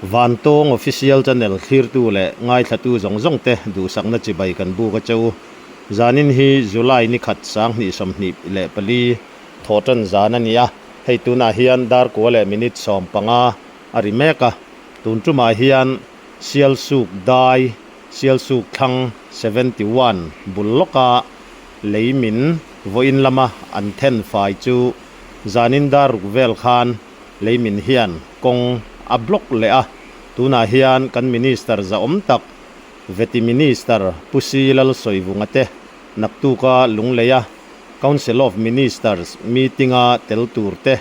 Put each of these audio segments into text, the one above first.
Vantawng Official Channel thlirtu leh ngaithlatu zawng zawng te duhsakna chibai kan buk a che u. Zanin hi July ni khat 2024 thawhtan zan a ni a, hei tunah hian dar kua leh minute 15 a ri mek a. Tun tumah hian Sialsuk Dai, Sialsuk Thlang 71 bul lawka lei min vawiin lama an then fai chu zanin dar ruk vel khan leimin hian kawng a block leh a, tunah hian kan Minister zahawm tak Vety Minister Pu Si Lalsawivunga te naktuka Lungleia Council of Ministers meeting-a tel tur te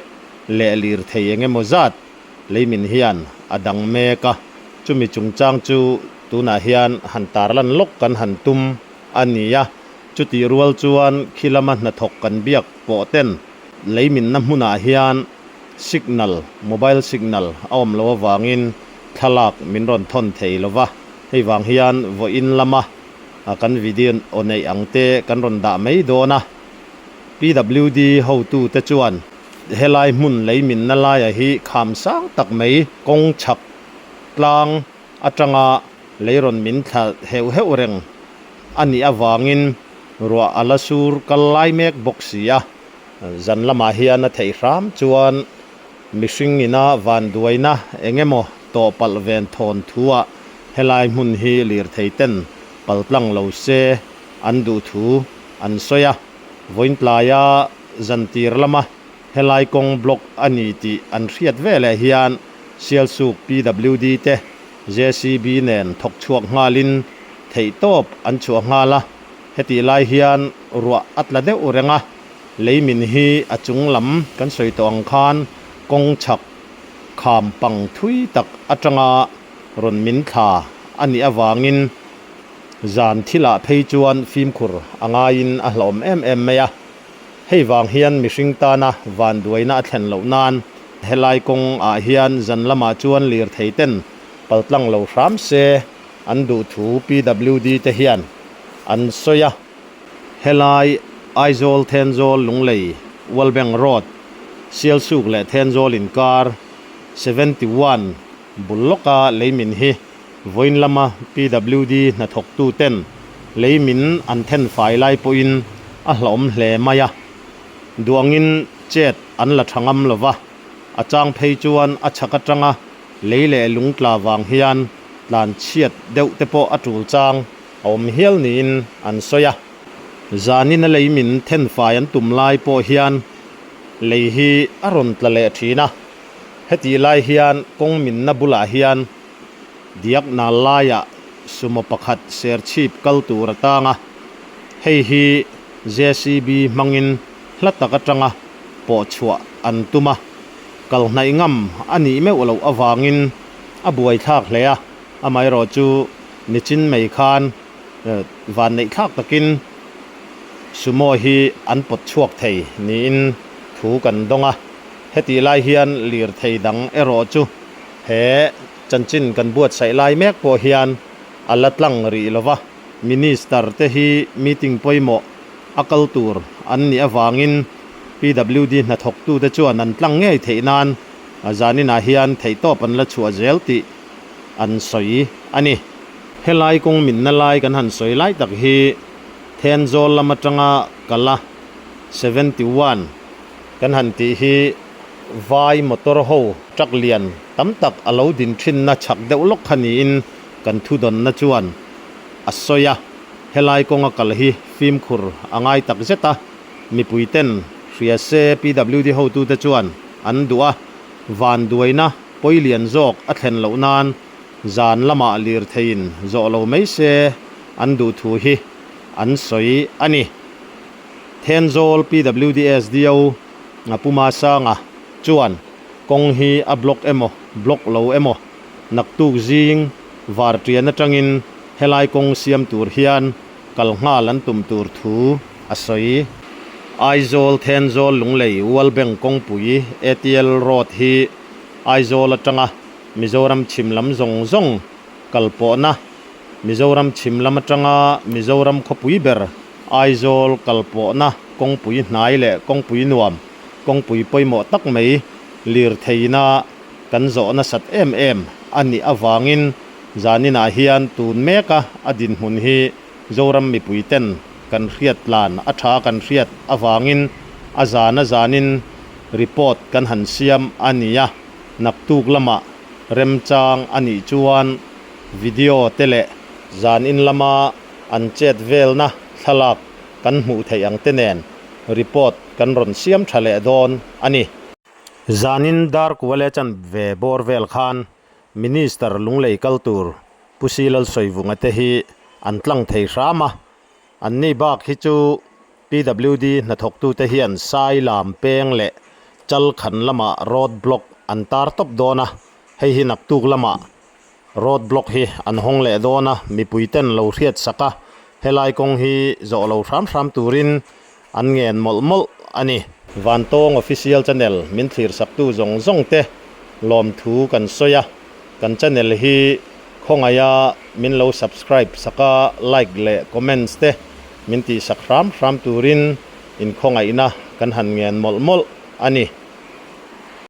leh lirthei eng emaw zat leimin hian a dang mek a, chumi chungchang chu tunah hian han tarlan lawk kan han tum a ni a, chutih rual chuan khi lama hnathawk kan biak pawh ten Leiminna hmunah hian signal, mobile signal, a awm loh avangin thlalak min rawn thawn thei lo va, hei vang hian vawiin lama kan video aw neih ang te kan rawn dah mai dawn a. PWD hotute chuan helai hmun leiminna laia hi kham sang tak mai kawng chhak tlang atanga lei rawn min thla heuh heuh reng a nih avangin ruah a la sur kal lai mek bawk si a. Zan lamah hian a theih hram chuan mihring ina vanduaina eng emaw tawh palh ven thawn thuah helai hmun hi lirthei ten paltlang lo se an duh thu an sawi a. Vawiin tlaia zantir lama helai kawng block a ni tih an hriat veleh hian Sialsuk PWD te JCB nen thawk chhuak nghalin theihtawp an chhuah nghal a, hetih lai hian ruah a tla deuh reng a, leimin hi a chung lam kan sawi tawh ang khan kawng chhak kham pang thui tak atanga rawn min thla a nih avangin zan thilah phei chuan fimkhur a ngaiin a hlauhawm em em mai a. Hei vang hian mihring tana vanduaina a thlen loh nan helai kawng ah hian zan lamah chuan lirthei ten paltlang lo hram se an duh thu PWD te hian an sawi a. Helai Aizawl Thenzawl Lunglei World Bank Road Sialsuk leh Thenzawl inkar 71 bul lawka leimin hi Vawiin lama PWD hnathawktu ten lei min an then fai lai pawhin a hlauhawm hle mai a, duangin chet an la tha ngam lo va, a chang phei chuan a chhak atanga lei leh lung tla vang hian tlan chhiat deuh te pawh a tul chang a awm hial niin an sawi a. Zanin a lei min then fai an tum lai pawh hian lei hi a rawn tla leh thin a, hetih lai hian kawng minna bulah hian Diak nal laiah sumo pakhat serchhip kal tur a tang a, hei hi JCB hmangin hla tak atanga pawh chhuah an tum a, kal hnaih ngam a nih meuh loh avangin a buaithlak hle a, amaherawh chu nichin mai khan vanneih thlak takin sumo hi an pawt chhuak thei niin thu kan dawng a, hetih lai hian lirthei dang erawh chu He chanchin kan buatsaih lai mek pawh hian a la tlang rih lo va, Minister te hi meeting pawimawh a kal tur an nih avangin PWD hnathawktute chuan an tlang ngei theih nan zaninah hian theihtawp an la chhuah zel tih an sawi a ni. Helai kawng minna lai kan han sawi lai tak hi Thenzawl lam atanga kala 71 kan han tih hi Vai motor ho truck lian tam tak a lo din thinna chhak deuh lawk kha niin kan thudawnna chuan a sawi a, helai kawnga kal hi fimkhur a ngai tak zet a, mipui ten hria se PWD hotute chuan an duh a, vanduaina pawi lian zawk a thlen loh nan zan lamah lirtheiin zawh lo mai se an duh thu hi an sawi a ni. Thenzawl PWD SDO Puma Sanga chuan kawng hi a block emaw block lo emaw naktuk zing var tian atangin helai kawng siam tur hian kal nghal an tum tur thu a sawi. Aizawl Thenzawl Lunglei World Bank kawngpui ATL Road hi Aizawl atanga Mizoram chhim lam zawng zawng kal pawhna Mizoram chhim lam atanga Mizoram khawpui ber Aizawl kal pawhna kawngpui hnai leh kawngpui nuam, kawngpui pawimawh tak mai lirtheina kan zawh nasat em em a nih avangin zaninah hian tun meka a dinhmun hi Zoram mipuiten kan hriat tlan a tha kan hriat avangin a zan a zanin report kan han siam a ni a, naktuk lamah remchang a nih chuan video te leh zanin lama an chet velna thlalak kan hmuh theih ang te nen report kan rawn siam tha leh dawn a ni. Zanin dar kuale chanve bawr vel khan Minister Lunglei kal tur Pu Silal Sawivunga te hi an tlang thei hram a, anni bak hi chu PWD hnathawktute hian Sai lam peng leh Chalkhan lamah road block an tar tawp dawn a, hei hi naktuk lamah road block hi an hawng leh dawn a, mipuiten lo hriat sak a, helai kawng hi zawh lo hram hram turin an ngen mawlh mawlh a ni. Vantawng Official Channel min thlir saktu zawng zawng te lawmthu kan sawi a, kan channel hi khawngaia min lo subscribe sak a, like leh comments te min tih sak hram hram turin inkhawngaihna kan han ngen mawlh mawlh a ni.